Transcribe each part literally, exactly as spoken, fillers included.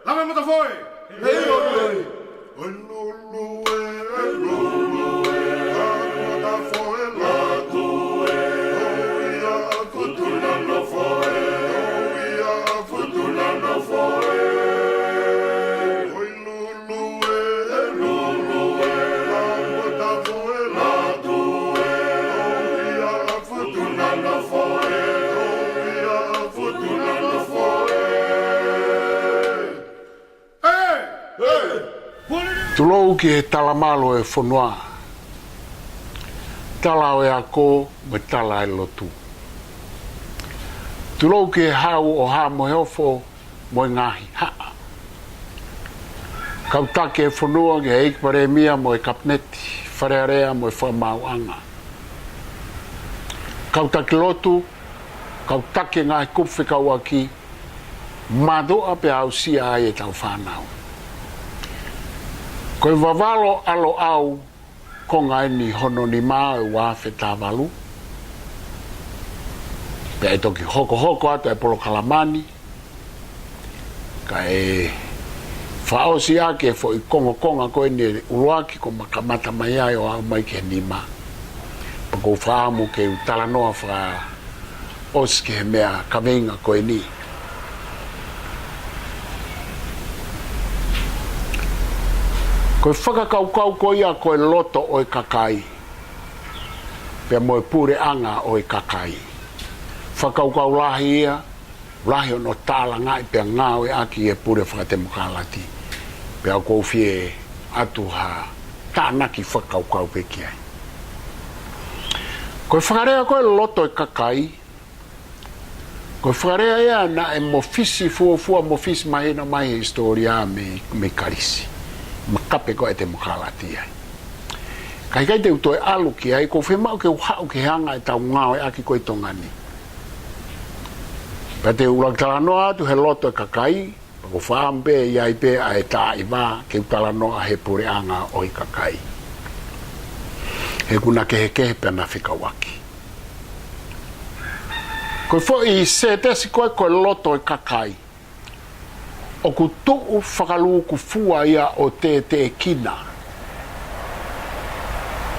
Lave matafoe! Hei, oi, oi. Oi, lulu e, oi, lulu e, lave matafoe, latu e, oi, ia, futu na nofoe, oi, ia, futu na nofoe. Oi, lulu e, oi, lulu e, lave matafoe, latu e, oi, ia, futu na nofoe, oi, ia, futu na nofoe. Tulou ki he talamalu e fonua, tala ʻo e ako mo e tala e lotu. Tulou ki he hau ʻo Haʻa Moheofo mo e ngaahi haʻa. Kau taki e fonua ki he ʻEiki Palēmia mo e Kapineti, Fale Alea mo e Fakamaauʻanga. Kau taki lotu, kau taki e ngaahi kupu fekauʻaki, mātuʻa pea aʻusia ai ʻetau fānau. Ko e Vavalo ʻa Loʻau, konga eni hono nima ʻo e ua afe taha valu. Pea ʻe toki hokohoko atu e polokalama ni, kae fakaʻosi ʻaki e foʻi kongokonga ko eni ʻuluaki kuo ma kamata mai ai ʻo aʻu mai ki he nima. Pea ʻoku ou fakaʻamu ke u talanoa fakaʻosi ki he meʻa kaveinga ko eni. Ko e fakakaukau ko ia ko e loto ʻo e kakai, pea mo e puleʻanga ʻo e kakai. Fakakaukau lahi ia, lahi hono tālangaʻi pea ngāueʻaki ʻe he pule fakatemokālati. Pea ʻoku ou fie ʻatu ha tānaki fakakaukau pē ki ai. Ko e fakalea ko e loto e kakai, ko e fakalea ia naʻe mafisi fuofua, mafisi mahino mai he hisitōlia mei, mei Kalisi. Makape ko e temokālati ai. Ka ʻikai te u toe ʻalu ki ai, ʻoku ou fiemaʻu ke u haʻu ki he anga ʻetau ngāueʻaki ko e Tonga ni. Pea te u ʻuluaki talanoa atu he loto e kakai, pea ʻoku ou fakaʻamu pē ʻe ʻi ai pē ʻa e taimi ke u talanoa he puleʻanga ʻo e kakai. He ʻoku na kehekehe pea na fekauʻaki. Ko e foʻi sētesi ko e, ko e loto e kakai, ʻoku tuʻu fakalūkufua ia ʻo tētēkina.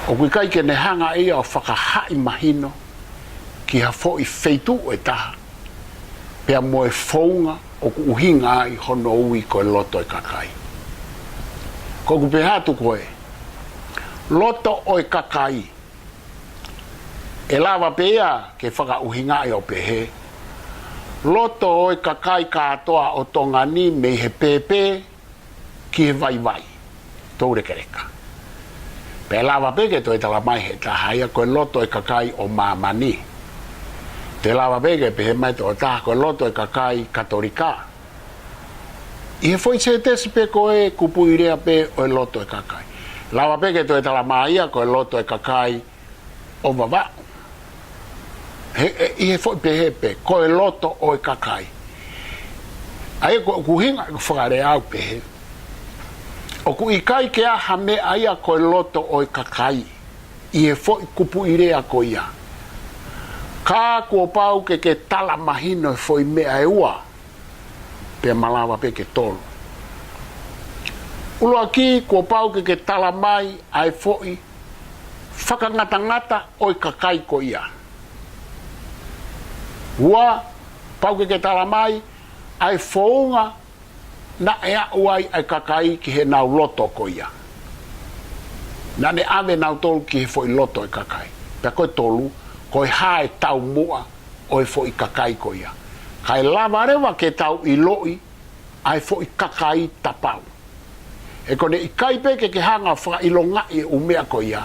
ʻOku ʻikai ke ne hanga ia ʻo fakahaaʻi mahino ki ha foʻi feituʻu ʻe taha, pea mo e founga ʻoku ʻuhinga ai hono ui ko e loto e kakai. Ko ʻeku pehē atu ko e loto ʻo e kakai, ʻe lava pē ia ke fakaʻuhingaʻi ʻo pehē, loto ʻo e kakai kātoa ʻo Tonga ni mei he pēpē ki he vaivai, toulekeleka. Pea ʻe lava pē ke toe talamai ʻe he taha ia ko e loto e kakai ʻo māmani. Toe lava pē ke pehē mai ʻe he tokotaha ko e loto e kakai Katolika. ʻI he foʻi sētesi pē ko e kupuʻi lea pē ʻo e loto e kakai. Lava pē ke toe talamai ia ko e loto e kakai ʻo Vavaʻu. He, he, ʻi he foʻi pehē pē, ko e loto ʻo e kakai. ʻA ia ko ʻeku ʻuhinga ʻeku fakalea ʻo pehē, ʻoku ʻikai ke ʻi ai ha meʻa ia ko e loto ʻo e kakai ʻi he foʻi kupuʻi lea ko ia. Ka kuo pau ke ke tala mahino e foʻi meʻa ʻe ua, pea malava pē ke tolu. ʻUluaki, kuo pau ke ke talamai ʻa e foʻi fakangatangata ʻo e kakai ko ia. Ua, pau ke ke talamai ʻa e founga naʻe aʻu ai ʻa e kakai ki heʻenau loto ko ia. Naʻa ne ʻave nautolu ki he foʻi loto e kakai. Pea ko e tolu, ko e hā e taumuʻa ʻo e foʻi kakai ko ia. Kae lava leva ke tau ʻiloʻi ʻa e foʻi kakai tapau. He ko ʻene ʻikai pē ke ke hanga fakaʻilongaʻi e ʻū meʻa ko ia,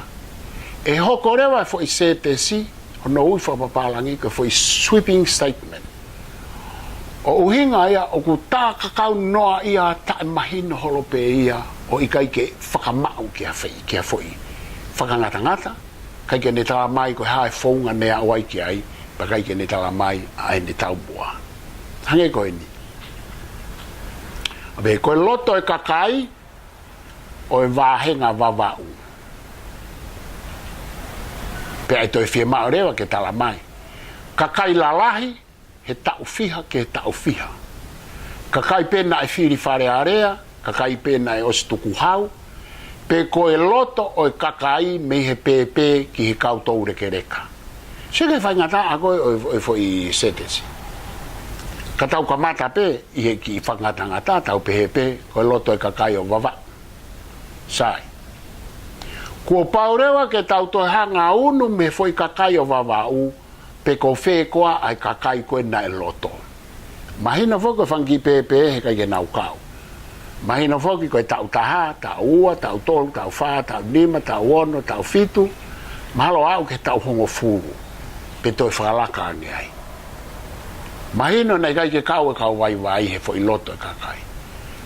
ʻe hoko leva e foʻi sētesi, hono ui fakapapālangi ko e foʻi sweeping statement. ʻO ʻuhinga ia ʻoku tākakau noa ia, taʻemahino holo pē ia, ʻo ʻikai ke fakamaʻu ki ha fei, ki ha foʻi fakangatangata, ʻikai ke ne talamai ko e hā e founga ne aʻu ai ki ai, pea ʻikai ke ne talamai ʻa ʻene taumuʻa. Hangē ko eni. ʻA pē ko e loto e kakai ʻo e vāhenga Vavaʻu. Pea ʻe toe fiemaʻu leva ke talamai. Kakai lalahi, he taʻu fiha ki he taʻu fiha. kakai pē naʻe fili Fale Alea, kakai pē naʻe ʻosi tukuhau, pe ko e loto ʻo e kakai mei he pēpē ki he kau toulekeleka. Sio ki he faingataʻa ko ē ʻo e, ʻo e foʻi sētesi. Ka tau kamata pē ʻi he kiʻi fakangatangata, tau pehē pē ko e loto ʻo e kakai ʻo Vavaʻu. Sai. Kuo pau leva ke tau toe hanga ʻo unu mei he foʻi kakai ʻo Vavaʻu, pe ko fē koā ʻa e kakai ko ē naʻe loto. Mahino foki ko e fanga kiʻi pēpē he ʻikai ke nau kau. Mahino foki ko e taʻu taha, taʻu ua, taʻu tolu, taʻu fā, taʻu nima, taʻu ono, taʻu fitu, mahalo aʻu ki he taʻu hongofulu, pe toe fakalaka ange ai. Mahino naʻe ʻikai ke kau e kau vaivai he foʻi loto ʻo e kakai.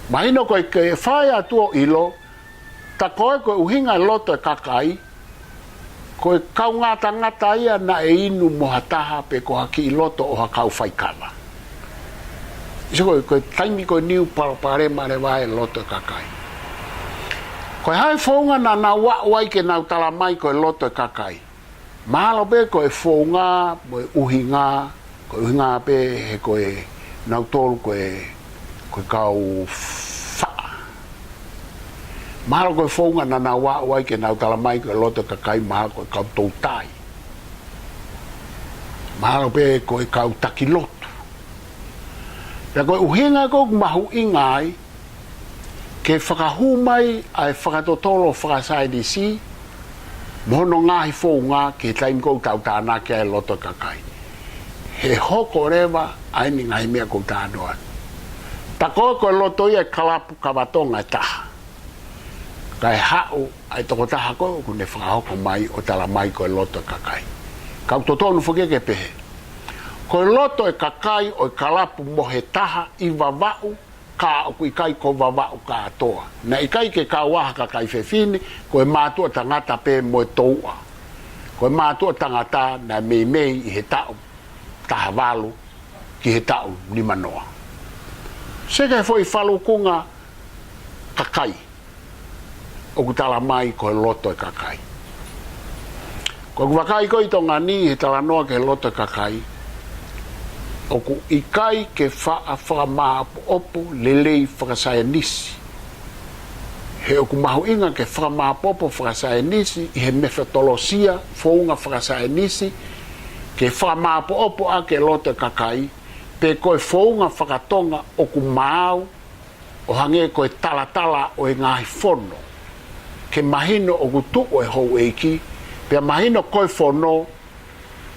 Mahino ko e ke fai atu ʻo ʻilo, tā ko ē ko e ʻuhinga e loto ʻo e kakai, ko e kaungā tangata ia naʻe inu mo ha taha pe ko ha kiʻi loto ʻo ha kau faikava. Sio ko e, ko e taimi ko eni ʻoku palopalema leva e loto ʻo e kakai. Ko e hā e founga naʻa nau aʻu ai ke nau tala mai ko e loto ʻo e kakai? Mahalo pē ko e founga mo e ʻuhinga, ko e ʻuhinga pē he ko e nautolu ko e, ko e kau faʻa. Mahalo ko e founga naʻa nau aʻu ai ke nau tala mai ko e loto ʻo e kakai, mahalo ko e kau toutai. Mahalo pē ko e kau taki lotu. Pea ko e ʻuhinga ko ē ʻoku mahuʻinga ai ke fakahū mai ʻa e fakatotolo fakasaienisi mo hono ngaahi founga ki he taimi ko ē ʻoku tau tānaki ai e loto ʻo e kakai. He hoko leva ʻa eni ngaahi meʻa ʻoku ou talanoa. Tā ko ē ko e loto ia ʻo e kalapu kava Tonga ʻe taha. Kae haʻu ʻa e tokotaha ko ē ʻoku ne fakahoko mai ʻo tala mai ko e loto ʻo e kakai. Ka ʻoku totonu foki ke pehē, ko e loto ʻo e kakai ʻo e kalapu mohe taha ʻi Vavaʻu, ka ʻoku ʻikai ko Vavaʻu kātoa. Naʻe ʻikai ke kau ai ha kakai fefine, ko e mātuʻa tangata pē mo e touʻa. Ko e mātuʻa tangata naʻe meimei ʻi he taʻu taha valu ki he taʻu nima noa. Sio ki he foʻi falukunga kakai ʻoku tala mai ko e loto ʻo e kakai. Ko ʻeku vakai ko ē ʻi Tonga ni he talanoa ki he loto ʻo e kakai, ʻoku ʻikai ke faʻa fakamāʻopoʻopo lelei fakasaienisi. He ʻoku mahuʻinga ke fakamāʻopoʻopo fakasaienisi ʻi he methodology, founga fakasaienisi, ke fakamāʻopoʻopo ʻaki e loto ʻo e kakai, pe ko e founga fakatonga ʻoku maau, ʻo hangē ko e talatala ʻo e ngaahi fono, ke mahino ʻoku tuʻu e houʻeiki, pea mahino ko e fono,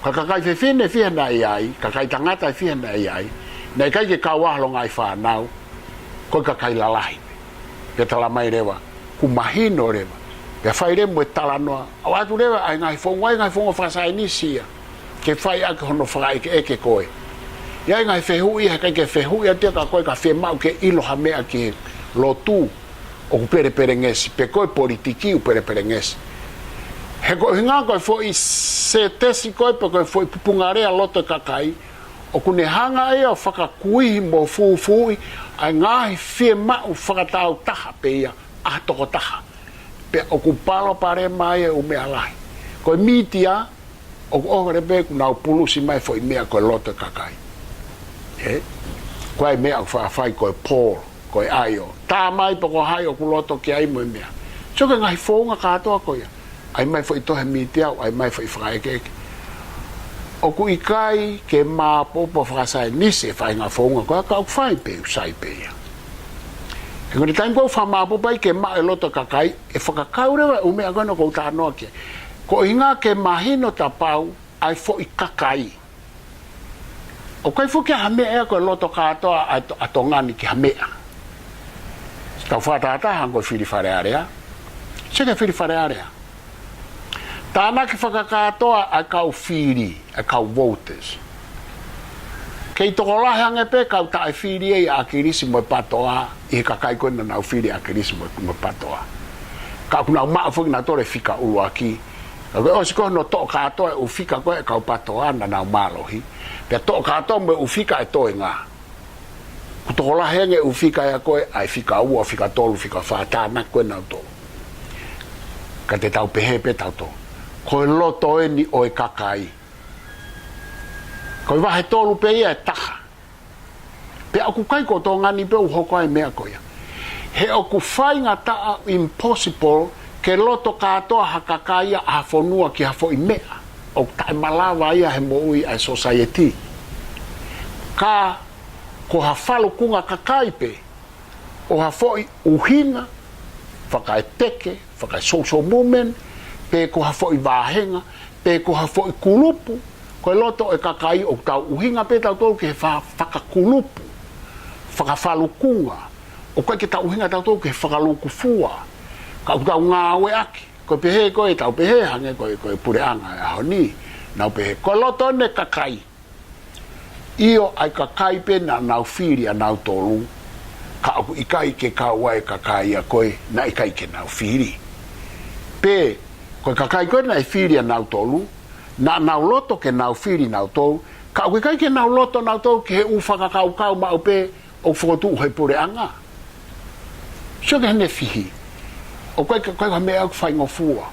ka kakai fefine fiha naʻe ʻi ai, kakai tangata fiha naʻe ʻi ai, naʻe ʻikai ke kau ai holo ngaahi fānau, ko e kakai lalahi. Pea tala mai leva, ʻoku mahino leva. Pea fai leva mo e talanoa, ʻoatu leva ʻa e ngaahi founga, ʻa e ngaahi founga fakasaienisi ia ke fai ʻaki hono fakaʻekeʻeke ko ē. ʻI ai e ngaahi fehuʻi, he ʻikai ke fehuʻi atu ia kia koe ka fiemaʻu ke ʻilo ha meʻa ki he lotu ʻoku pelepelengesi, pe ko e politiki ʻoku pelepelengesi. He ko e ʻuhinga ko e foʻi sētesi ko ē, pe ko e foʻi pupungalea loto ʻo e kakai, ʻoku ne hanga ia ʻo fakakuihi mo fūfuuʻi ʻa e ngaahi fiemaʻu fakatāutaha pē ia ʻa ha tokotaha. Pea ʻoku palopalema ai e ʻū meʻa lahi. Ko e mītia, ʻoku ʻohovale pē kuo nau pulusi mai e foʻi meʻa ko e loto ʻo e kakai. Ē? Ko e meʻa ʻoku faʻa fai ko e poll, ko e ʻai ʻo tā mai pe ko hai ʻoku loto ki ai mo e meʻa. Sio ki he ngaahi founga kātoa ko ia. ʻAi mai e foʻi tohi mītia, ʻai mai e foʻi fakaʻekeʻeke. ʻOku ʻikai ke māʻopoʻopo fakasaienisi e faʻahinga founga ko ia, ka ʻoku fai pē, ʻoku sai pē ia. He ko e taimi ko ē ʻoku fakamāʻopoʻopo ai ke maʻu e loto ʻo e kakai, ʻe fakakau leva e ʻū meʻa ko ena ʻoku ou talanoa ki ai. Ko e ʻuhinga ke mahino taʻepau ʻa e foʻi kakai. ʻOku ʻikai foki ha meʻa ia ko e loto kātoa ʻa e To-, ʻa Tonga ni ki ha meʻa. Tau fakatātā hangē ko e fili Fale Alea. Sio ki he fili Fale Alea. Tānaki fakakātoa ʻa e kau fili, ʻa e kau voters. Kei tokolahi ange pē kau taʻefili ʻe ʻAkilisi mo e PATOA, ʻi he kakai ko ē naʻa nau fili ʻAkilisi mo, mo e PATOA. Ka ʻoku nau maʻu foki nautolu e fika ʻuluaki. Ka ko e ʻosi ko ē hono toʻo kātoa e ʻū fika ko ē ʻa e kau PATOA naʻa nau mālohi. Pea toʻo kātoa mo e ʻū fika ʻa e toenga. Kuo tokolahi ange e ʻū fika ia ko ē, ʻa e fika ua, fika tolu, fika fā, tānaki ko ē nautolu. Ka te tau pehē pē tautolu, ko e loto eni ʻo e kakai. Ko e vahe tolu pē ia ʻe taha. Pea ʻOku ʻikai ko Tonga ni pē ʻoku hoko ai e meʻa ko ia. He ʻoku faingataʻa, impossible, ke loto kātoa ha kakai ʻa ha fonua ki ha foʻi meʻa ʻoku taʻemalava ia he moʻui ʻa e society. Ka ko ha falukunga kakai pē, ʻo ha foʻi ʻuhinga fakaeteke, fakaesocial movement, pe ko ha foʻi vāhenga, pe ko ha foʻi kulupu, ko e loto ʻo e kakai ʻoku tau ʻuhinga pē tautolu ke fa-, fakakulupu, fakafalukunga, ʻoku ʻikai ke tau ʻuhinga tautolu ke fakalūkufua, ka ʻoku tau ngāueʻaki, ko e pehē ko ē tau pehē hangē ko e, ko e puleʻanga ʻo e ʻaho ni, nau pehē, ko e loto ʻeni ʻo e kakai. ʻIo, ʻa e kakai pē naʻa nau fili ʻa nautolu, ka ʻoku ʻikai ke kau ai e kakai ia ko ē naʻe ʻikai ke nau fili. Pe, ko e kakai ko ē naʻe fili ʻa nautolu, naʻa nau loto ke nau fili nautolu, ka ʻoku ʻikai ke nau loto nautolu ki he ʻū fakakaukau maʻu pē ʻoku fokotuʻu he puleʻanga. Sio ki heʻene fihi. ʻOku ʻikai, ʻikai ko ha meʻa ʻoku faingofua.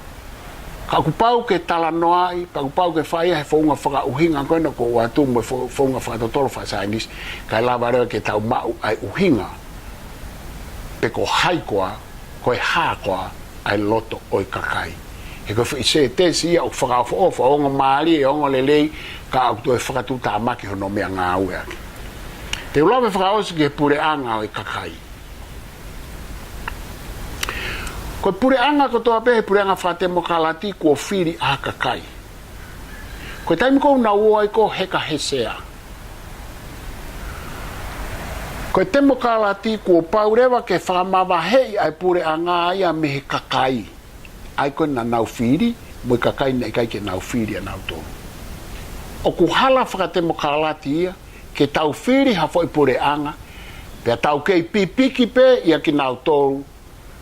Ka ʻoku pau ke talanoaʻi, pea ʻoku pau ke fai ia he founga fakaʻuhinga ko ena ʻoku ou ʻoatu mo e fo-, founga fakatotolo fakasaienisi, kae lava leva ke tau maʻu ʻa e ʻuhinga. Pe ko hai koā, ko e hā koā ʻa e loto ʻo e kakai. He ko e foʻi sētesi ia ʻoku fakaʻofoʻofa, ongo mālie, ongo lelei, ka ʻoku toe fakatuʻutāmaki hono meʻangāueʻaki. Te u lave fakaʻosi ki he puleʻanga ʻo e kakai. Ko e puleʻanga kotoa pē he puleʻanga fakatemokalati kuo fili ʻa e kakai. Ko e taimi ʻoku nau ō ai ʻo heka he sea. Ko e temokalati kuo pau leva ke fakamavaheʻi ʻa e puleʻanga ia mei he kakai ʻa ia ko ē naʻa nau fili, mo e kakai naʻe ʻikai ke nau fili ʻa nautolu. ʻOku hala fakatemokalati ia, ke tau fili ha foʻi puleʻanga, pea tau kei pipiki pē ia kinautolu,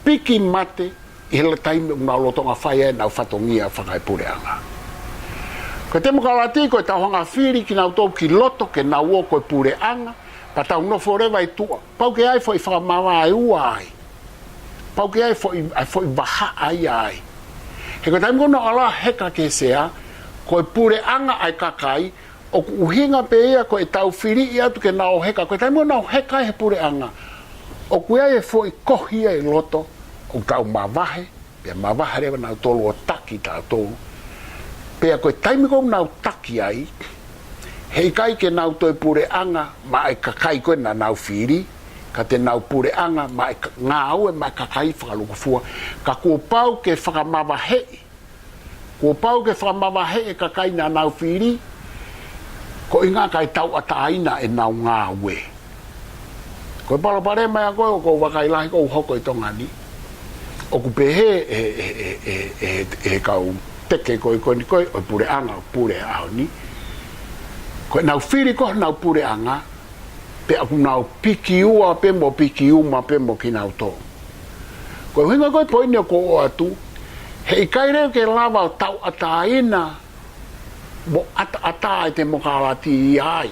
piki mate, ʻi he taimi ʻoku nau lolotonga fai ai ʻenau fatongia fakaepuleʻanga. Ko e temokalati ko e tau hanga ʻo fili kinautolu ki loto ke nau ō ko e puleʻanga, pea tau nofo leva ʻi tuʻa. Pau ke ʻi ai e foʻi fakamavaeua ai. Pau ke ʻi ai e foʻi, ʻa e foʻi vahaʻa ia ai. He ko e taimi ʻoku nau ʻalu ʻo heka ki he sea, ko e puleʻanga ʻa e kakai, ʻoku ʻuhinga pē ia ko ʻetau filiʻi atu ke nau heka. Ko e taimi ʻoku nau heka ai he puleʻanga, ʻoku ʻi ai e foʻi kohi ia ʻi loto, ʻoku tau mavahe, pea mavahe leva nautolu ʻo taki tautolu. Pea ko e taimi ʻoku nau taki ai, heʻikai ke nau toe puleʻanga maʻa e kakai ko ē naʻa nau fili, ka te nau puleʻanga maʻa e ka-, ngāue maʻa e kakai fakalūkufua, ka kuo pau ke fakamavaheʻi. Kuo pau ke fakamavaheʻi e kakai naʻa nau fili, koeʻuhinga kae tauʻatāina ʻenau ngāue. Ko e palopalema ia ko ē ʻoku ou vakai lahi ʻoku hoko ʻi Tonga ni. ʻOku pehē ʻe, ʻe, ʻe he kau teke ko ē ko eni ko ē ʻo e puleʻanga, pule ʻaho ni. Ko ʻenau fili ko ē honau puleʻanga, pea ʻoku nau pikiua pē mo pikiuma pē mo kinautolu. Ko e ʻuhinga ko ē e poini ʻoku ou ʻoatu, heʻikai leva ke lava ʻo tauʻatāina mo ʻataʻatā e temokalati ia ai.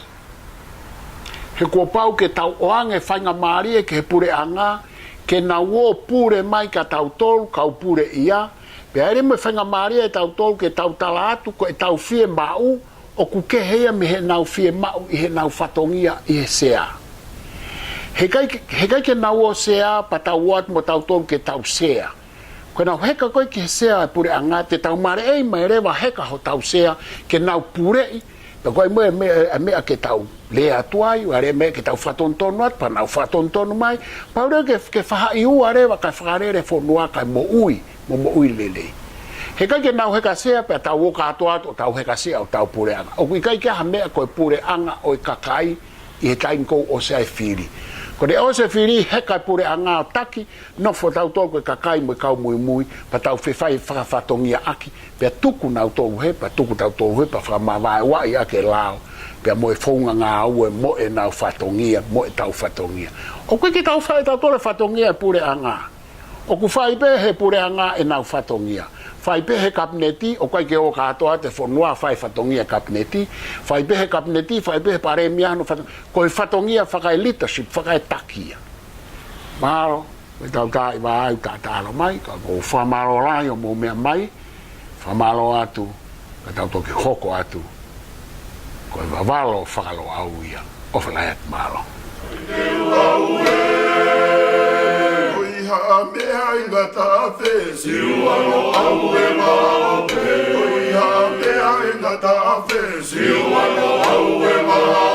He kuo pau ke tau ʻoange faingamālie ki he puleʻanga, ke nau ō pule mai kia tautolu, kau puleʻia, pea ʻi ai mo e faingamālie ʻia tautolu ke tau tala atu ko ʻetau fiemaʻu, ʻoku kehe ia mei heʻenau fiemaʻu ʻi heʻenau fatongia ʻi he sea. Heʻikai ke, heʻikai ke nau ō sea, pea tau ō atu mo tautolu ke tau sea. Ko ʻenau heka ko ē ki he sea e puleʻanga, te tau maleʻei mai leva heka hotau sea, ke nau puleʻi, pea ko e meʻa, meʻa, meʻa ke tau lea atu ai, ʻa e meʻa ke tau fakatonutonu atu, pea nau fakatonutonu mai, pau leva ke, ke faʻahi ua leva, kae fakalele fonua, kae moʻui, mo moʻui lelei. Heʻikai ke nau heka sea, pea tau ō kātoa atu, ʻo tau heka sea, ʻo tau puleʻanga. ʻOku ʻikai ke ʻi ai ha meʻa ko e puleʻanga ʻo e kakai, ʻi he taimi ʻoku ʻosi ai e fili. Ko ʻene ʻosi e fili, heka e puleʻanga ʻo taki, nofo tautolu ko e kakai mo e kau muimui, pea tau fefai fakafatongiaʻaki, pea tuku nautolu hē, pea tuku tautolu hē, pea fakamavaeua ʻaki e lao, pea mo e founga ngāue, mo ʻenau fatongia, mo ʻetau fatongia. ʻOku ʻikai ke tau fai ʻe tautolu e fatongia e puleʻanga. ʻOku fai pē he puleʻanga ʻenau fatongia. Fai pē he kapineti, ʻoku ʻikai ke ō kātoa atu e fonua fai fatongia kapineti. Fai pē he kapineti, fai pē he palēmia hono fatongia. Ko e fatongia fakaeleadership, fakaetaki ia. Mahalo, ko e tau tā i vā au tā tā alo mai, ka ʻoku ou fakamālō lahi hoʻomou meʻa mai, fakamālō atu, ka tau toki hoko atu, ko e Vavalo Fakaloʻau ia, ʻofa lahi atu, mālō. ngata afe, siu ʻa Loʻau ʻe maʻu pē. Ko e hā e meʻa ʻe ngata afe, siu ʻa Loʻau ʻe maʻu